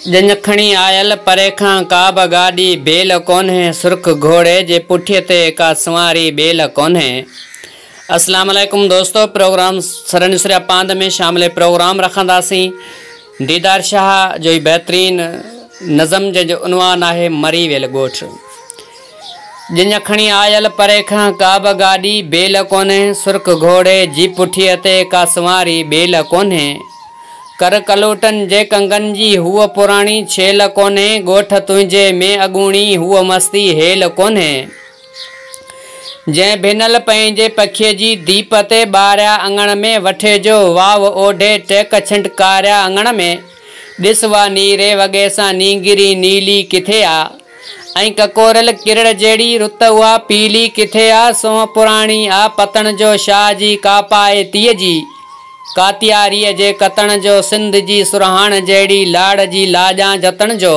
ڄڃ کڻي آيل پري کان ڪابه گاڏي بيل ڪونهي سرخ گهوڙي جي پٺيء تي ڪا سنواري ٻيل ڪونهي. اسلام عليڪم دوستو پروگرام سرن سريا پاند ۾ شامل پروگرام رکنداسين ديدار شاهه جو هي بهترين نظم جنهن جو عنوان آهي مري ويل ڳوٺ. ڄڃ کڻي آيل پري کان ڪابه گاڏي بيل ڪونهي سرخ گهوڙي جي پٺيء تي ڪا سنواري ٻيل ڪونهي. ڪر ڪلوٽن جي ڪنگن جي هوء پراڻي ڇيل ڪونهي ڳوٺ تنهنجي ۾ اڳوڻي هوء مستي هيل ڪونهي. جنهن ڀنل پنهنجي پکيء جي ديپ تي ٻاريا اڱڻ ۾ وٺي جو واء اوڍي ٽيڪ ڇنڊڪاريا اڱڻ ۾ ڏس وا نيري وڳي سان نينگري نيلي ڪٿي آ ۽ ڪڪوريل ڪرڙ جهڙي رت اها پيلي ڪٿي آ سونهن پراڻي آ پتڻ جو شاهه جي ڪاپائتيء جي ڪاتياريء جي ڪتڻ جو سنڌ جي سرهاڻ جهڙي لاڙ جي لاڄان جتڻ جو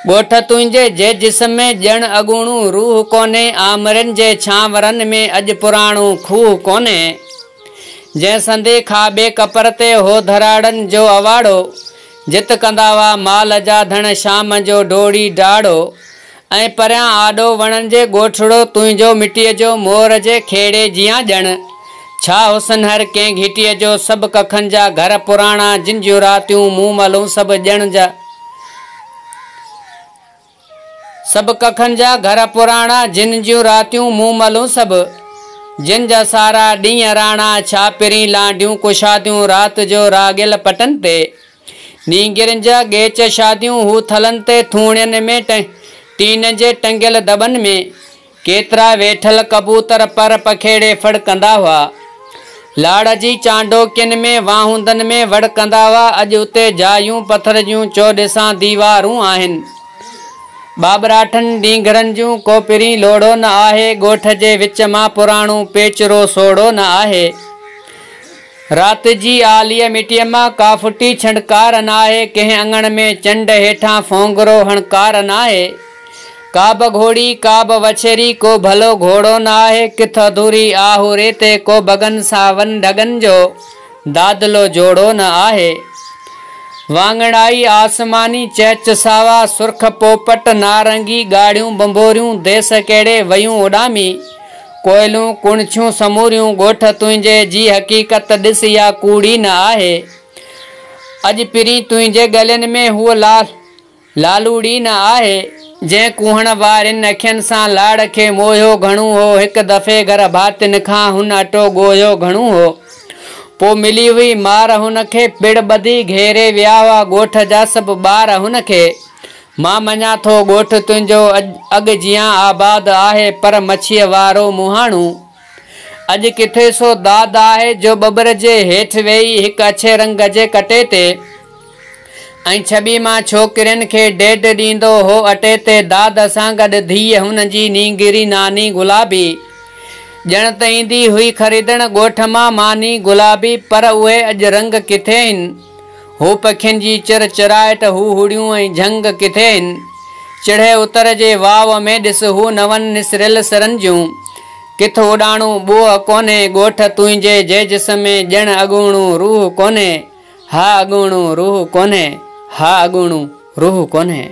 ڳوٺ تنهنجي جي جسم ۾ ڄڻ اڳوڻو روح ڪونهي آمرين جي ڇانورن ۾ اڄ پراڻو کوهه ڪونهي جنهن سندي کاٻي ڪپر تي هو ڌراڙن جو اواڙو جت ڪندا هئا مال جا ڌڻ شام جو ڊوڙي ڊاڙو ۽ پريان آڏو وڻن جي ڳوٺڙو تنهنجو مٽيء جو مور جي کيڙي جيان ڄڻ ڇا حسن هر ڪنهن گهٽيء جو سڀ ڪکن جا گهر پراڻا جن جون راتيون موملون سڀ ڄڻ جا سڀ ڪکن جا گهر پراڻا جن جون راتيون موملون سڀ جن جا سارا ڏينهن راڻا ڇا پرين لانڍيون ڪشاديون رات جو راڳيل پٽن تي نينگرين جا ڳيچ شاديون هو ٿلن تي ٿوڻين ۾ ٽين جي ٽنگيل دٻن ۾. ڪيترا ويٺل ڪبوتر پر پکيڙي ڦڙڪندا هئا. لاڙ جي چانڊوڪين ۾ واهوندن ۾ وڙڪندا هئا. اڄ اتي جايون پٿر جون چوڏسان ديوارون آهن. ٻاٻراٺن ڊينگهرن جون ڪو پرين لوڙهو نه آهي. ڳوٺ جي وچ مان پراڻو پيچرو سوڙهو نه آهي. رات جي آليء مٽيء مان ڪا ڦٽي ڇڻڪار ناهي، ڪنهن اڱڻ ۾ چنڊ هيٺان ڦونگرو هڻڪار ناهي. ڪابه گهوڙي، ڪابه وڇيري، ڪو ڀلو گهوڙو ناهي، ڪٿ اڌوري آهوري تي ڪو بگن ساون ڍڳن جو دادلو جوڙو نه آهي. واڱڻائي آسماني چهچ ساوا، سرخ پوپٽ، نارنگي ڳاڙهيون ڀنڀوريون، ديس ڪهڙي ويون اڏامي. ڪوئلون ڪڻڇيون سموريون ڳوٺ تنهنجي جي حقيقت ڏس اها ڪوڙي نه آهي. اڄ پرين تنهنجي ڳلين ۾ هوء لالوڙي نه آهي. جنهن ڪوهڻ وارين اکين سان لاڙ کي موهيو گهڻو هو. هڪ دفعي گهر ڀاتين کان هن اٽو ڳوهيو گهڻو هو. پوء ملي هئي مار هن کي پڙ ٻڌي گهيري ويا هئا ڳوٺ جا سڀ ٻار هن کي. مان مڃان ٿو ڳوٺ تنهنجو اڳ جيان آباد آهي پر مڇيء وارو مهاڻو اڄ ڪٿي سو داد آهي جو ٻٻر جي هيٺ ويهي هڪ اڇي رنگ جي ڪٽي تي ۽ ڇٻي مان ڇوڪرين کي ڏيڍ ڏيندو هو اٽي تي داد سان گڏ ڌيء هن جي نينگري ناني گلابي ڄڻ ته ايندي هئي خريدڻ ڳوٺ مان ماني گلابي پر اهي اڄ رنگ ڪٿي هن هو پکين جي چر چرائٽ، هو هڙيون ۽ جهنگ ڪٿي هن؟ چڙهي اتر جي واء ۾ ڏس هو نون نسريل سرن جون. ڪٿ اڏاڻو ٻوهه ڪونهي، ڳوٺ تنهنجي جي جسم ۾ ڄڻ اڳوڻو روح ڪونهي، ها اڳوڻو روح ڪونهي، ها اڳوڻو روح ڪونهي.